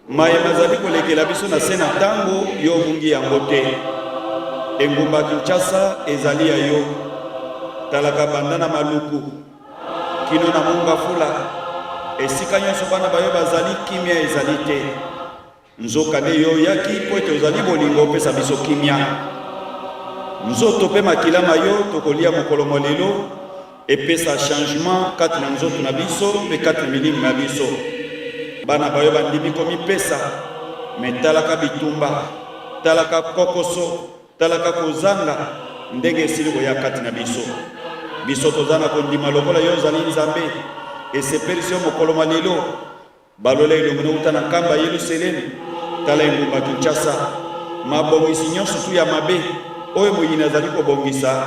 Maye mazali kolekela biso na se na tango yo obungi yango te. Engumba Kinshasa ezali ya yo. Talaka banda na Maluku kino na Mongafula, esika nyonso bana ba yo bazali, kimia ezali te. Nzoka nde yo oyaki mpo ete ozali bolingo opesa biso kimia. Nzoto mpe makila ma yo tokolia mokolo mwa lelo Epesa changement kati na nzoto na biso mpe kati na milimo na biso. Bana bayo bandimi komipesa, me talaka bitumba, talaka kokoso, talaka kozanga. ndenge esili koya kati na biso. Biso toza na kondima lokola yo ozali Nzambe, esepelisi yo mokolo mwa lelo. Balola elongi no uta na nkamba ya Yelusalemi, tala engumba Kinshasa, mabongisi nyonso tu ya mabe oyo moyini azali kobongisa,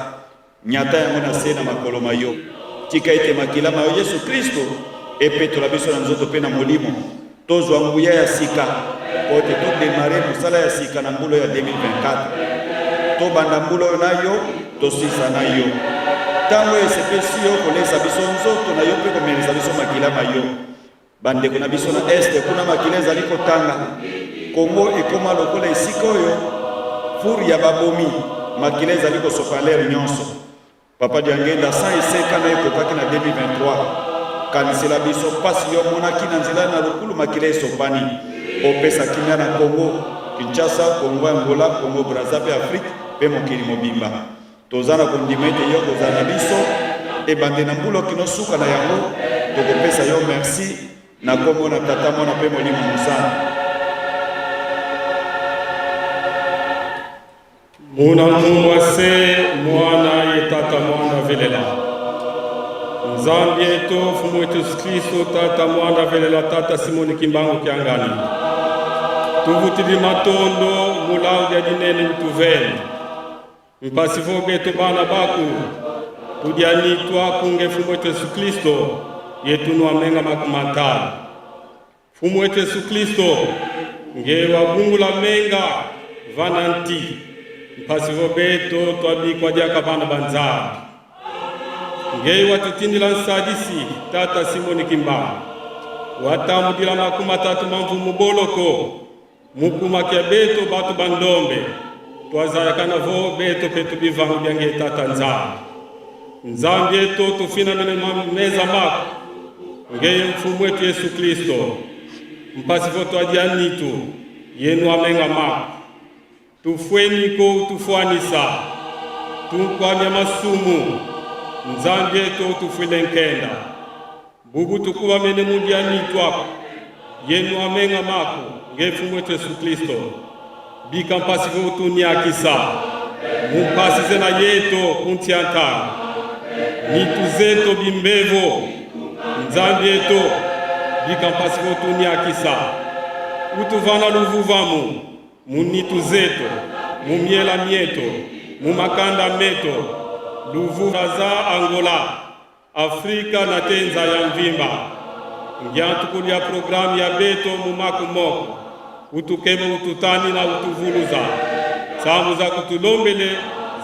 nyata yango na se na makolo ma yo. Tika ete makila ma yo Yesu Klisto epetola biso na nzoto mpe na molimo, tozwa nguya ya sika mpo ete to demarrer mosala ya sika na mbula oyo ya 2024. Tobanda mbula oyo na yo, tosilisa na yo. Ntango oyo esepelisi yo kolesa biso nzoto na yo mpe komelisa biso makila ma yo. Bandeko na biso na Est kuna makila ezali kotanga. Congo ekoma lokola esika oyo four ya babomi, makila ezali kosopa l'heure nyonso. Papa Diangenda 105 ans nayo ekokaki na 2023. Kanisela biso pasi yo omonaki na nzela na lukulu makila esopani. Opesa kimia na Congo, Kinshasa, Congo Angola, Congo Brazza pe Afrique pe mokili mobimba. Toza na kondima ete yo okozala na biso ebande na mbula kino suka na yango. Tokopesa yo merci na kombo na Tata, Mwana pe Molimo Mosantu. Muna mungwa se mwana ye tata mwana velela Nzambi yetu Mfumu wetu Yesu Kristo tata mwana velela tata Simoni Kimbangu Kiangani tuvutili matondo mulau dia dinene utuvene mpasi vo beto bana baku tudianitwa kunge Mfumu wetu Yesu Kristo yetu nwamenga makumantala Mfumu wetu Yesu Kristo nge wabungula menga vana nti mpasi vo beto twabikwa diaka bana ba Nzambi nge watutindila nsadisi tata Simoni Kimbangu watambudila 30 mamvu muboloko mukuma kia beto batu bandombe twazayaka vo beto pe tubivangu byange tata Nzambi Nzambi yetu tufina mene meza mako ngeye mfumu wetu Yesu Kristo mpasi vo twadia nitu yenu amenga mako tufweniko utufuanisa tunkwamya masumu Nzambi yetu utufwile nkenda bubu tukuba mene mudia nitu ako yenu amenga mako nge mfumu wetu Yesu Kristo bika mpasi vo utuniakisa mumpasize na yeto kuntiantana nitu zeto bimbevo Nzambi yeto bika mpasi vo utuniakisa utuvana luvuvamu munitu zeto mumiela mieto mumakanda meto luvu za Angola Afrika na tenza ya mvimba ngiantukulu ya programu ya beto mumaku moko utukema ututani na utuvuluza tsambu za kutulombele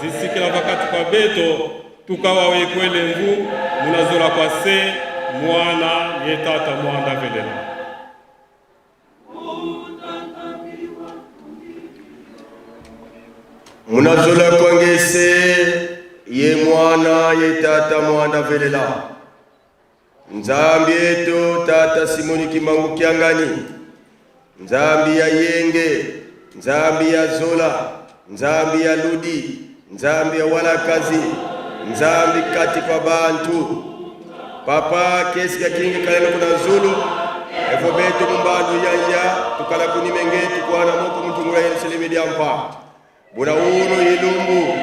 zisikila vakati kwa beto tukawa wekwele ngu munazola kwa se mwana ye tata mwana velela. Munazola kwangese ye mwana ye tata mwana velela Nzambi yetu tata Simoni Kimbangu Kiangani Nzambi ya Yenge Nzambi ya Zola Nzambi ya Ludi Nzambi ya Walakazi Nzambi kati kwa bantu Papa kesi kya kingi kalelo kuna Zulu efo betu mumbandu yaya tukala kunimenge tukwana moko mutungula Yerusalemu diampa buna uno ilumbu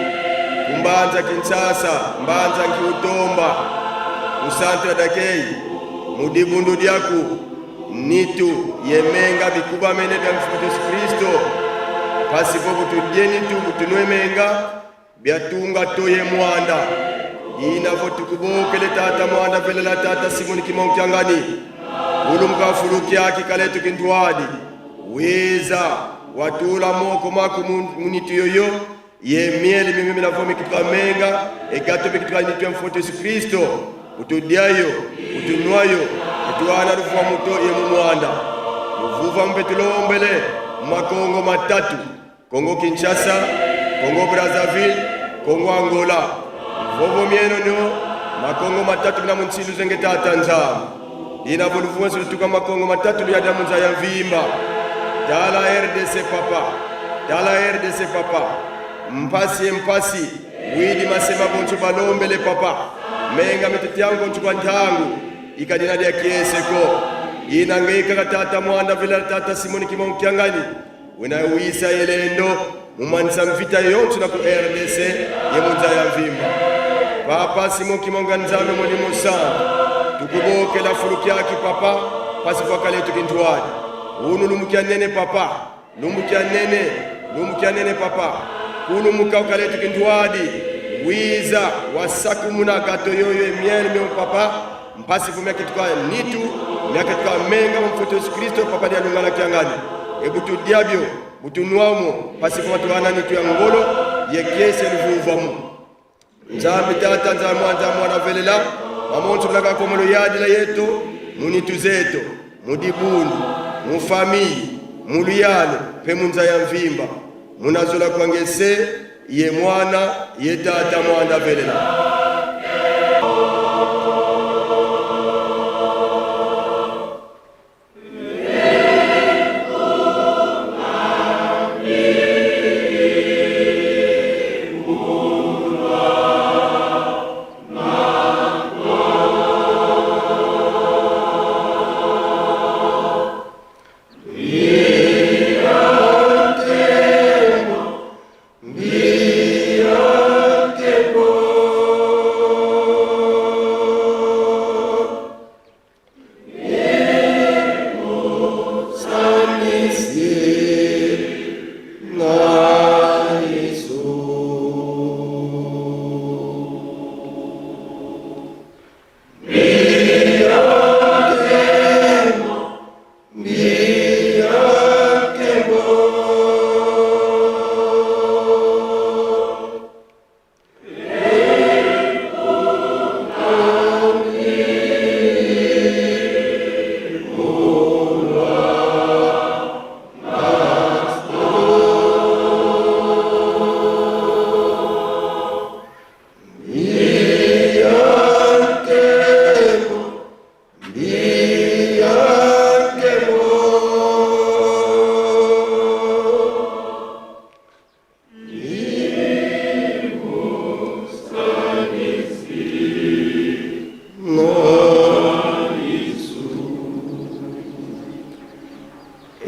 kumbanza Kinshasa mbanza nkiutomba musantra dakei mudibundu diaku nitu yemenga bikuba mene bya mfumu Yesu Kristo pasipo butudie nitu butunwemenga byatunga toye mwanda inavo tukubokele tata mwanda velela tata Simoni Kimbangu Kiangani ulumuka fulukyaki kaletu kintwadi wiza watula moko mako munitu yoyo ye miele mimimi na vomi kituka menga egato bikituka nitu ya mfumu Yesu Kristo utudiayo utunwayo utuana luvuva muto ye mumwanda luvuva mpe tulombele makongo matatu Kongo Kinshasa, Kongo Brazzaville, Kongo Angola. Vovo mieno nyo makongo matatu na munsilu zenge tata nzambe. Ina boluvuwa lutuka makongo matatu luyada munza ya mvimba. Tala RDC papa. Tala RDC papa. Mpasi mpasi. Widi masema bonchu balombele papa. Menga mitutiango nchukwa ntangu. Ikadina dia kieseko. Ina ngeika tata mwanda vila tata Simoni Kimbangu Kiangani. Wena wisa yelendo. Mumanisa mvita yonso na ku RDC ye munza ya mvimba. Papa Simon Kimonga Nzambe molimo santu tukubokela fulukyaki papa pasi kwakaletu kintwadi unu lumukya nene papa lumukya nene lumukya nene papa kulumuka ukaletu kintwadi wiza wasakumuna gato yoyo emiel mio papa mpasi fu miaka tuka nitu miaka tuka menga mfuto Yesu Kristo papa dia lungana kiangani ebutu diabio butunwamo pasi fu watu nitu ya ngolo yekese luvuvamu Nzambi tata nzambi mwana nzambi mwana velela mamonso mnaka komolo yadila yetu munitu zetu mudibundu mufamii muluyalo pe munza ya mvimba munazola kwangese ye mwana ye tata mwana velela.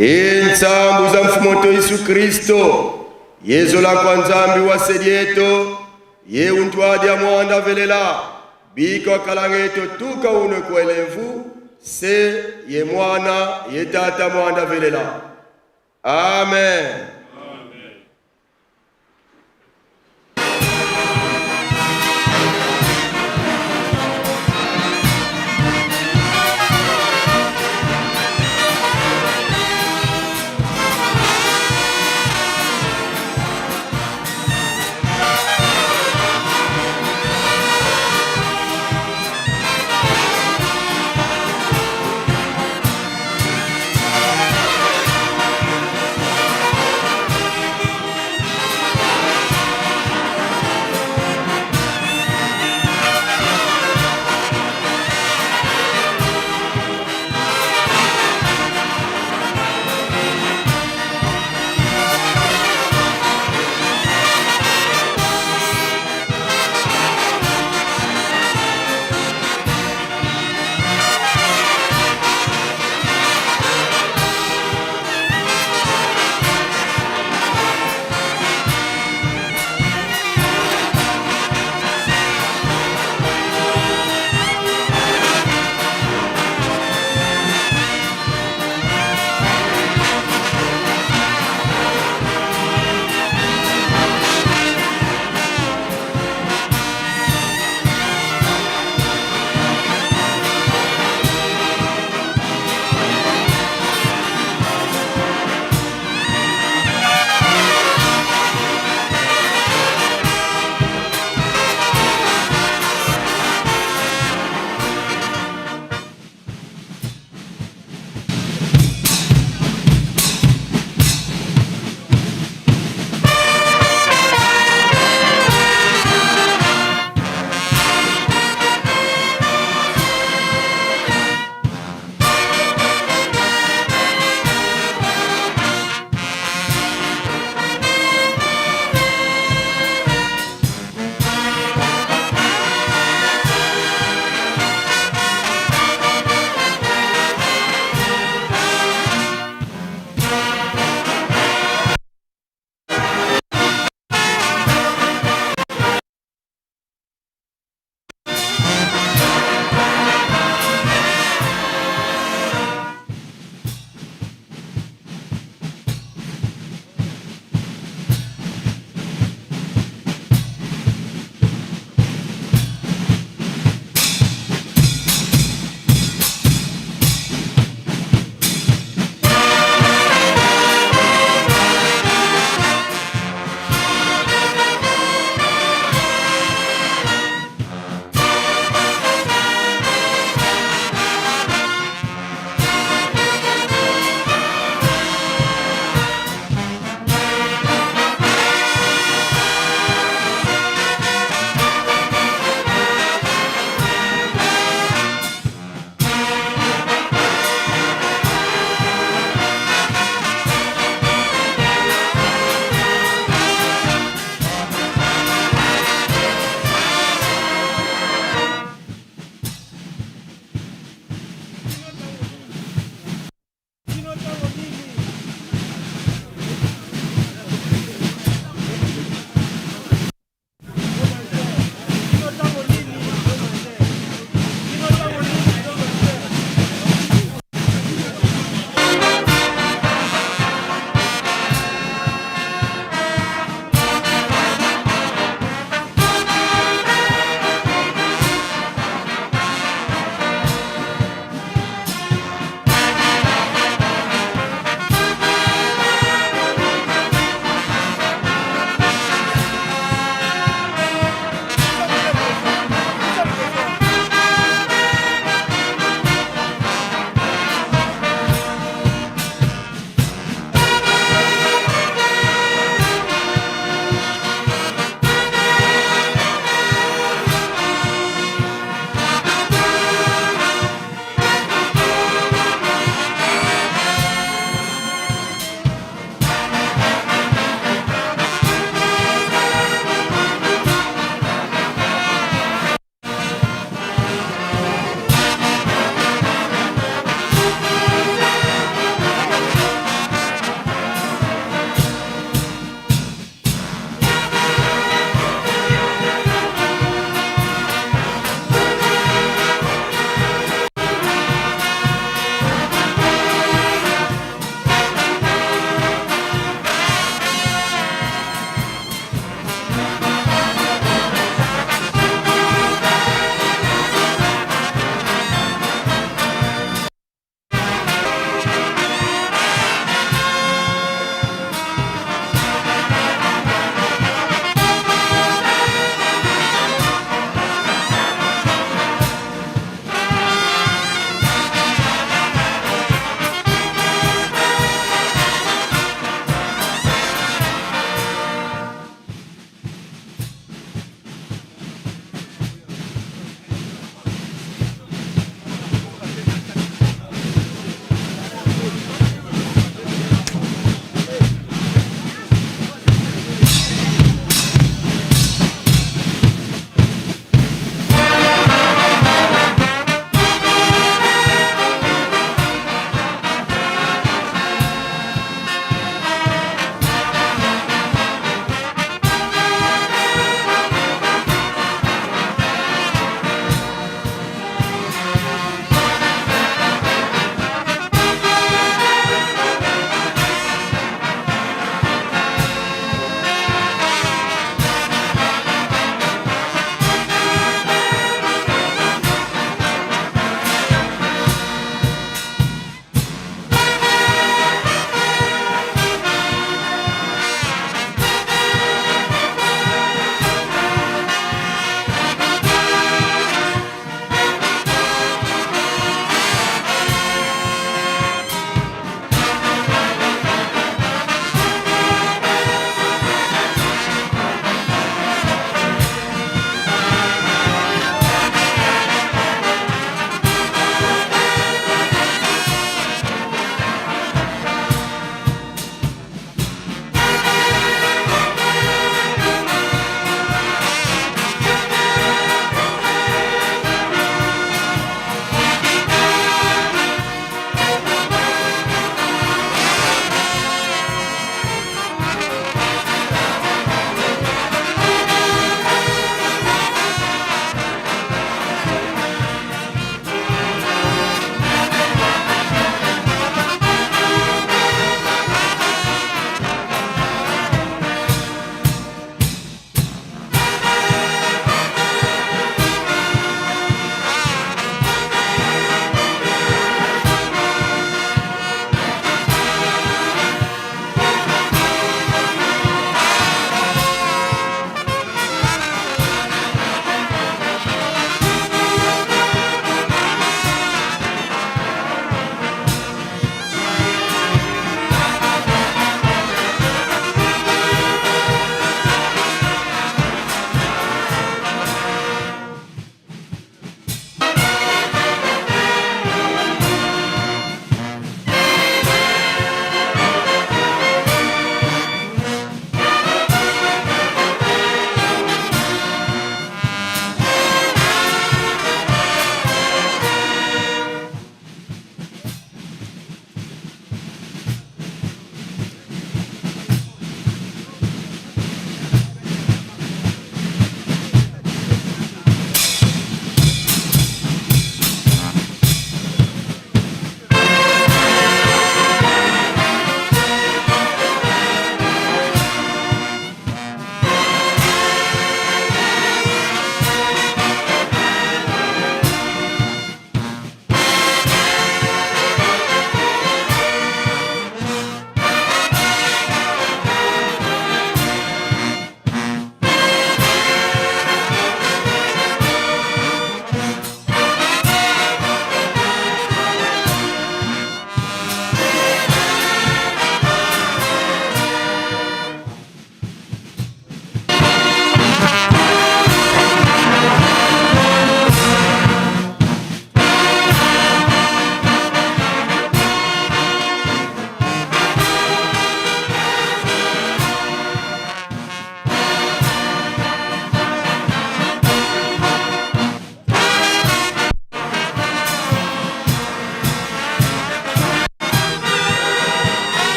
Insambu za mfumoto Yesu Kristo yezola kwa nzambi wa selieto ye untwadi ya mwanda velela biko kalangeto tuka uno kwelevu se ye mwana ye tata mwanda velela. Amen.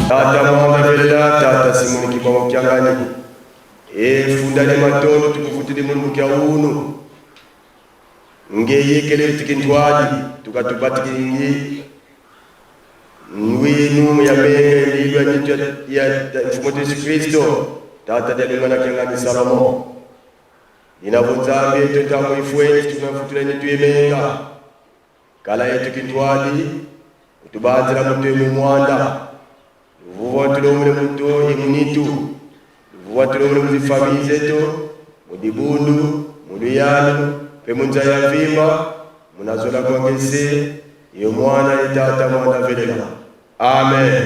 Tata Mwanda Velela, Tata Simoni Kimbangu Kiangani, efundani matondo tukufutili mulungu kya unu ngeyekele tikintwali tukatubatikingi ngwinu ya menge ndilwa nyitu ya mfumo Yesu Kristo tata dialungana kiangani Salomo inavunzambi yetu ntamu ifweni tunafutula nyitu yemenga kala yetu kintwali utubanzila mutu emumwanda luvuva tulomule mutu imunitu luvuva tulomule muzifamili zetu mudibundu muluyalu pe munza ya mvimba munazola kwangese iyo mwana ye tata mwana velela. Amen.